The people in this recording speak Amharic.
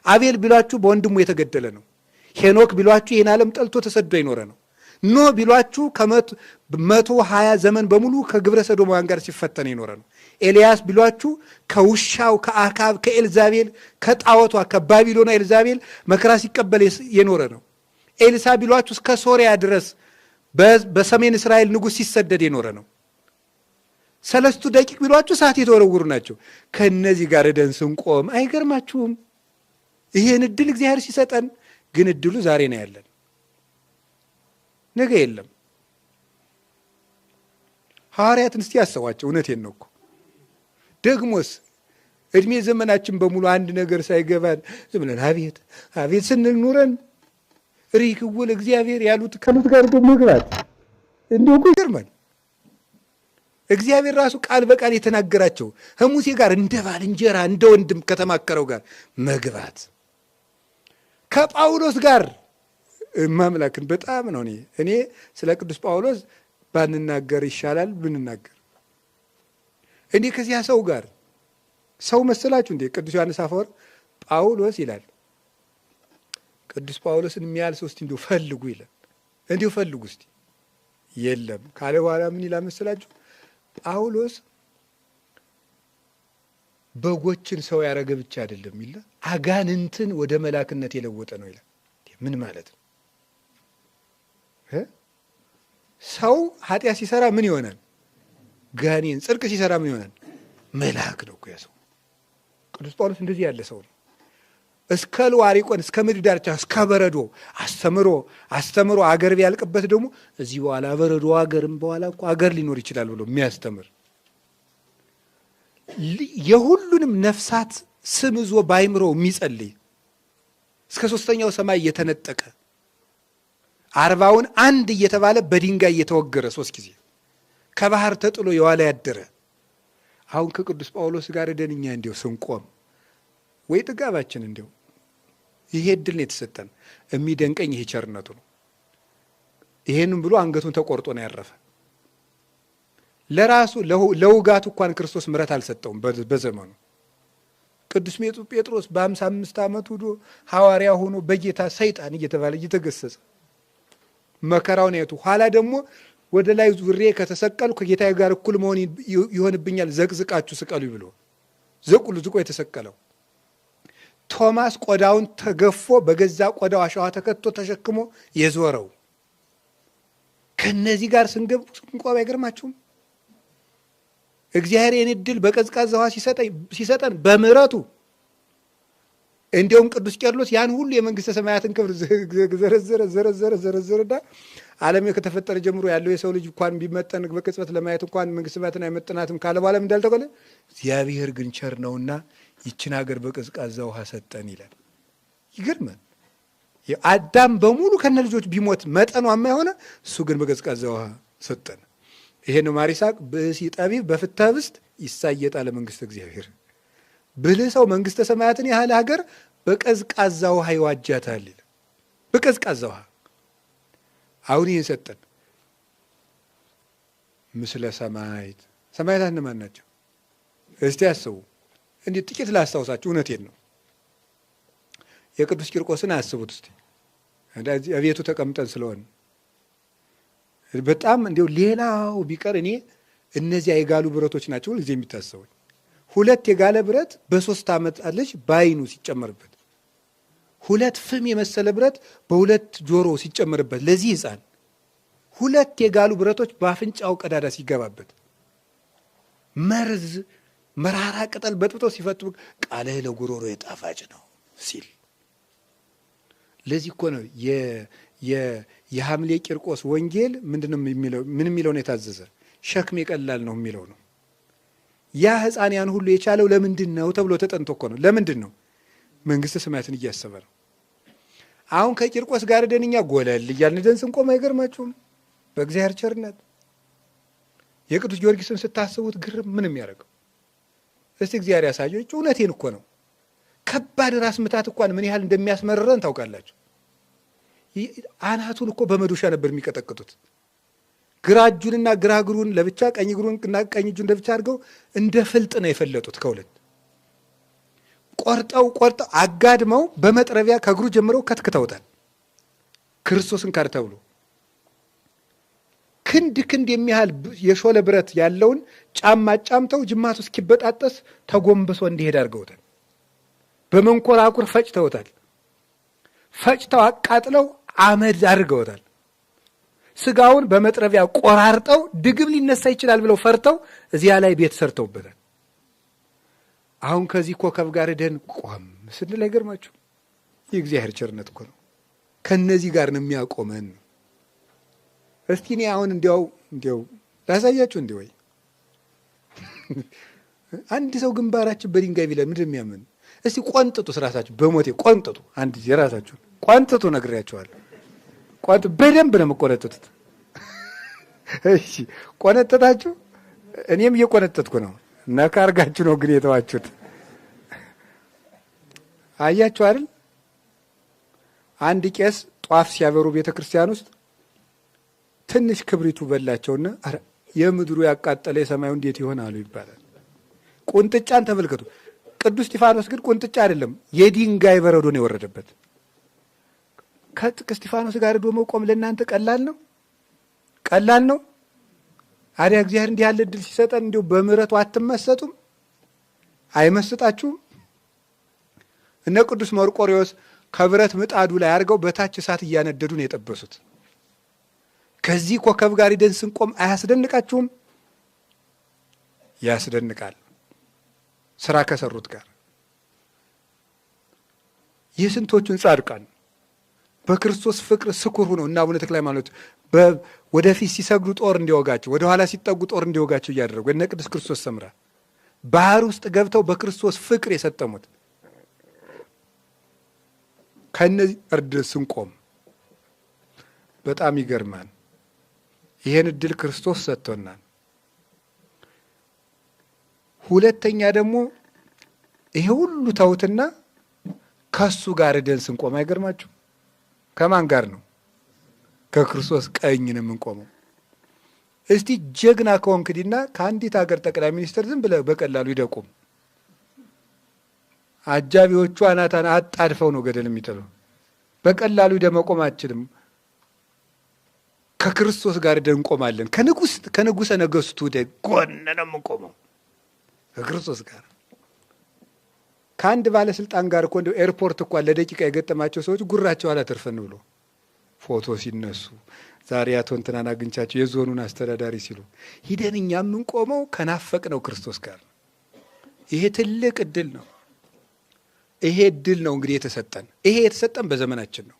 አቤል ቢሏችሁ በወንድሙ የተገደለ ነው። ሄኖክ ቢሏችሁ ይህን ዓለም ጠልቶ ተሰዶ የኖረ ነው። ኖህ ቢሏችሁ ከ120 ዘመን በሙሉ ከግብረ ሰዶማውያን ጋር ሲፈተን የኖረ ነው። ኤልያስ ቢሏችሁ ከውሻው ከአካብ ከኤልዛቤል ከጣዖቷ ከባቢሎና ኤልዛቤል መከራ ሲቀበል የኖረ ነው። ኤልሳ ቢሏችሁ እስከ ሶሪያ ድረስ በሰሜን እስራኤል ንጉሥ ሲሰደድ የኖረ ነው። ሰለስቱ ደቂቅ ቢሏችሁ እሳት የተወረወሩ ናቸው። ከእነዚህ ጋር ደን ስንቆም አይገርማችሁም? ይሄን እድል እግዚአብሔር ሲሰጠን ግን እድሉ ዛሬ ነው ያለን፣ ነገ የለም። ሐዋርያትን እስቲ ያሰቧቸው። እውነቴን ነው እኮ። ደግሞስ እድሜ ዘመናችን በሙሉ አንድ ነገር ሳይገባን ዝም ብለን አቤት አቤት ስንል ኑረን ሪክውል እግዚአብሔር ያሉት ከሉት ጋር ደግሞ መግባት እንዲሁ እኮ ይገርማል። እግዚአብሔር ራሱ ቃል በቃል የተናገራቸው ከሙሴ ጋር እንደ ባልንጀራ እንደ ወንድም ከተማከረው ጋር መግባት ከጳውሎስ ጋር ማምላክን በጣም ነው። እኔ ስለ ቅዱስ ጳውሎስ ባንናገር ይሻላል ብንናገር። እንዴ ከዚያ ሰው ጋር ሰው መሰላችሁ እንዴ? ቅዱስ ዮሐንስ አፈወርቅ ጳውሎስ ይላል። ቅዱስ ጳውሎስን የሚያህል ሰው እስቲ እንዲሁ ፈልጉ ይላል። እንዲሁ ፈልጉ እስቲ የለም ካለ በኋላ ምን ይላል መሰላችሁ? ጳውሎስ በጎችን ሰው ያደረገ ብቻ አይደለም ይላል፣ አጋንንትን ወደ መላክነት የለወጠ ነው ይላል። ምን ማለት ነው? ሰው ኃጢአት ሲሰራ ምን ይሆናል? ጋኔን። ጽድቅ ሲሰራ ምን ይሆናል? መልአክ ነው እኮ ያ ሰው። ቅዱስ ጳውሎስ እንደዚህ ያለ ሰው ነው። እስከ ልዋሪቆን እስከ ምድር ዳርቻ እስከ በረዶ አስተምሮ አስተምሮ አገር ቢያልቅበት ደግሞ እዚህ በኋላ በረዶ አገርም በኋላ እኮ አገር ሊኖር ይችላል ብሎ የሚያስተምር የሁሉንም ነፍሳት ስም ይዞ ባይምሮ የሚጸልይ እስከ ሶስተኛው ሰማይ እየተነጠቀ 40ውን አንድ እየተባለ በድንጋይ እየተወገረ 3 ጊዜ ከባህር ተጥሎ የዋለ ያደረ። አሁን ከቅዱስ ጳውሎስ ጋር ደንኛ እንዲው ስንቆም ወይ ጥጋባችን እንዲው ይሄ እድል ነው የተሰጠን። የሚደንቀኝ ይሄ ቸርነቱ ነው። ይሄንን ብሎ አንገቱን ተቆርጦ ነው ያረፈ። ለራሱ ለውጋቱ እንኳን ክርስቶስ ምሕረት አልሰጠውም በዘመኑ። ቅዱስ ጴጥሮስ በ55 ዓመቱ ዶ ሐዋርያ ሆኖ በጌታ ሰይጣን እየተባለ እየተገሰጸ መከራውን አይቶ ኋላ ደግሞ ወደ ላይ ዙሬ ከተሰቀልኩ ከጌታዬ ጋር እኩል መሆን ይሆንብኛል ዘቅዝቃችሁ ስቀሉኝ ብሎ ዘቁሉ ዝቆ የተሰቀለው ቶማስ ቆዳውን ተገፎ በገዛ ቆዳው አሸዋ ተከቶ ተሸክሞ የዞረው ከነዚህ ጋር ስንቆም አይገርማችሁም? እግዚአብሔር ይህን እድል በቀዝቃዛ ውሃ ሲሰጠን በምሕረቱ እንዲያውም ቅዱስ ቄርሎስ ያን ሁሉ የመንግስተ ሰማያትን ክብር ዘረዘረ ዘረዘረ ዘረዘረና ዓለም ከተፈጠረ ጀምሮ ያለው የሰው ልጅ እንኳን ቢመጠን በቅጽበት ለማየት እንኳን መንግስተ ሰማያትን አይመጥናትም ካለ በኋላ ምን እንዳልተቆለ እግዚአብሔር ግን ቸር ነውና ይችን ሀገር በቀዝቃዛ ውሃ ሰጠን ይላል። ይገርማል። አዳም በሙሉ ከነ ልጆች ቢሞት መጠኗ የማይሆነ እሱ ግን በቀዝቃዛ ውሃ ሰጠን። ይሄ ነው ማር ይስሐቅ ብእሲ ጠቢብ በፍትሐ ኅብስት ይሳየጣል ለመንግስተ እግዚአብሔር። ብልህ ሰው መንግስተ ሰማያትን ያህል ሀገር በቀዝቃዛ ውሃ ይዋጃታል ይላል። በቀዝቃዛ ውሃ አሁን ይሄን ሰጠን። ምስለ ሰማዕት ሰማዕታት እነማን ናቸው? እስቲ አስቡ። እንዴ ጥቂት ላስታውሳችሁ፣ እውነቴን ነው። የቅዱስ ቂርቆስን አስቡት እስቲ። እንደዚህ ቤቱ ተቀምጠን ስለሆነ በጣም እንደው ሌላው ቢቀር እኔ እነዚያ የጋሉ ብረቶች ናቸው ሁልጊዜ የሚታሰቡኝ። 2 የጋለ ብረት በ3 ዓመት ልጅ ባይኑ ሲጨመርበት፣ 2 ፍም የመሰለ ብረት በ2 ጆሮ ሲጨመርበት ለዚህ ሕፃን 2 የጋሉ ብረቶች በአፍንጫው ቀዳዳ ሲገባበት፣ መርዝ መራራ ቅጠል በጥብጦ ሲፈጥሩ ቃልህ ለጉሮሮ የጣፋጭ ነው ሲል። ለዚህ እኮ ነው የሐምሌ ቂርቆስ ወንጌል ምንድነው የሚለው? ምን የሚለው ነው የታዘዘ? ሸክም የቀላል ነው የሚለው ነው። ያ ሕፃን ያን ሁሉ የቻለው ለምንድን ነው ተብሎ ተጠንቶ እኮ ነው። ለምንድን ነው? መንግስተ ሰማያትን እያሰበ ነው። አሁን ከቂርቆስ ጋር ደንኛ ጎለል እያልን ደን ስንቆም አይገርማችሁም? በእግዚአብሔር ቸርነት የቅዱስ ጊዮርጊስን ስታስቡት ግርም ምን የሚያደርገው እስቲ እግዚአብሔር ያሳየው። እውነቴን እኮ ነው። ከባድ ራስ ምታት እንኳን ምን ያህል እንደሚያስመርረን ታውቃላችሁ። አናቱን እኮ በመዶሻ ነበር የሚቀጠቅጡት። ግራ እጁንና ግራ እግሩን ለብቻ ቀኝ እግሩንና ቀኝ እጁን ለብቻ አድርገው እንደ ፍልጥ ነው የፈለጡት ከሁለት። ቆርጠው ቆርጠው አጋድመው በመጥረቢያ ከእግሩ ጀምረው ከትክተውታል። ክርስቶስን ካድ ተብሎ ክንድ ክንድ የሚያህል የሾለ ብረት ያለውን ጫማ ጫምተው ጅማቱ እስኪበጣጠስ ተጎንብሶ እንዲሄድ አድርገውታል። በመንኮራኩር ፈጭተውታል። ፈጭተው አቃጥለው አመድ አድርገውታል። ስጋውን በመጥረቢያ ቆራርጠው ድግም ሊነሳ ይችላል ብለው ፈርተው እዚያ ላይ ቤት ሰርተውበታል። አሁን ከዚህ ኮከብ ጋር ደን ቆም ስንል አይገርማችሁ? የእግዚአብሔር ቸርነት እኮ ነው። ከነዚህ ጋር ነው የሚያቆመን። እስቲ እኔ አሁን እንዲያው እንዲያው ላሳያችሁ እንዲ ወይ አንድ ሰው ግንባራችን በድንጋይ ቢለን ምንድን የሚያምን? እስቲ ቆንጥጡ፣ ራሳችሁ በሞቴ ቆንጥጡ። አንድ ጊዜ ራሳችሁን ቆንጥጡ፣ ነግሬያችኋለሁ። ቆንጥ በደንብ ነው የምቆነጥጡት። እሺ ቆነጠጣችሁ? እኔም እየቆነጠጥኩ ነው። ነካ አድርጋችሁ ነው ግን የተዋችሁት። አያችሁ አይደል? አንድ ቄስ ጧፍ ሲያበሩ ቤተ ክርስቲያን ውስጥ ትንሽ ክብሪቱ በላቸውና የምድሩ ያቃጠለ የሰማዩ እንዴት ይሆን አሉ ይባላል። ቁንጥጫን ተመልከቱ። ቅዱስ እስጢፋኖስ ግን ቁንጥጫ አይደለም፣ የድንጋይ በረዶ ነው የወረደበት። ከእስጢፋኖስ ጋር ሄዶ መቆም ለእናንተ ቀላል ነው? ቀላል ነው? አዲያ እግዚአብሔር እንዲህ ያለ እድል ሲሰጠን እንዲሁ በምሕረቱ አትመሰጡም? አይመስጣችሁም? እነ ቅዱስ መርቆሬዎስ ከብረት ምጣዱ ላይ አድርገው በታች እሳት እያነደዱ ነው የጠበሱት። ከዚህ ኮከብ ጋር ሂደን ስንቆም አያስደንቃችሁም? ያስደንቃል። ስራ ከሰሩት ጋር የስንቶቹን ጻድቃን በክርስቶስ ፍቅር ስኩር ሆነው እና አቡነ ተክለ ሃይማኖት ወደፊት ሲሰግዱ ጦር እንዲወጋቸው ወደኋላ ሲጠጉ ጦር እንዲወጋቸው እያደረጉ እነ ቅዱስ ክርስቶስ ሰምራ ባህር ውስጥ ገብተው በክርስቶስ ፍቅር የሰጠሙት ከእነዚህ እርድ ስንቆም በጣም ይገርማል። ይሄን እድል ክርስቶስ ሰጥቶናል። ሁለተኛ ደግሞ ይሄ ሁሉ ተውትና ከሱ ጋር ደን ስንቆም አይገርማችሁ? ከማን ጋር ነው? ከክርስቶስ ቀኝ ነው የምንቆመው። እስቲ ጀግና ከሆንክ ዲና ከአንዲት ሀገር ጠቅላይ ሚኒስትር ዝም ብለህ በቀላሉ ይደቁም። አጃቢዎቹ አናታን አጣድፈው ነው ገደል የሚጥሉ። በቀላሉ ደመቆም አችልም። ከክርስቶስ ጋር ደን እንቆማለን። ከንጉሰ ነገስቱ ጎን ነው የምንቆመው ከክርስቶስ ጋር። ከአንድ ባለስልጣን ጋር እኮ እንደው ኤርፖርት እንኳን ለደቂቃ የገጠማቸው ሰዎች ጉራቸው አላተርፈን ብሎ ፎቶ ሲነሱ ዛሬ አቶ እንትናን አግኝቻቸው የዞኑን አስተዳዳሪ ሲሉ ሂደን እኛ የምንቆመው ከናፈቅ ነው ክርስቶስ ጋር ነው። ይሄ ትልቅ እድል ነው። ይሄ እድል ነው እንግዲህ የተሰጠን። ይሄ የተሰጠን በዘመናችን ነው።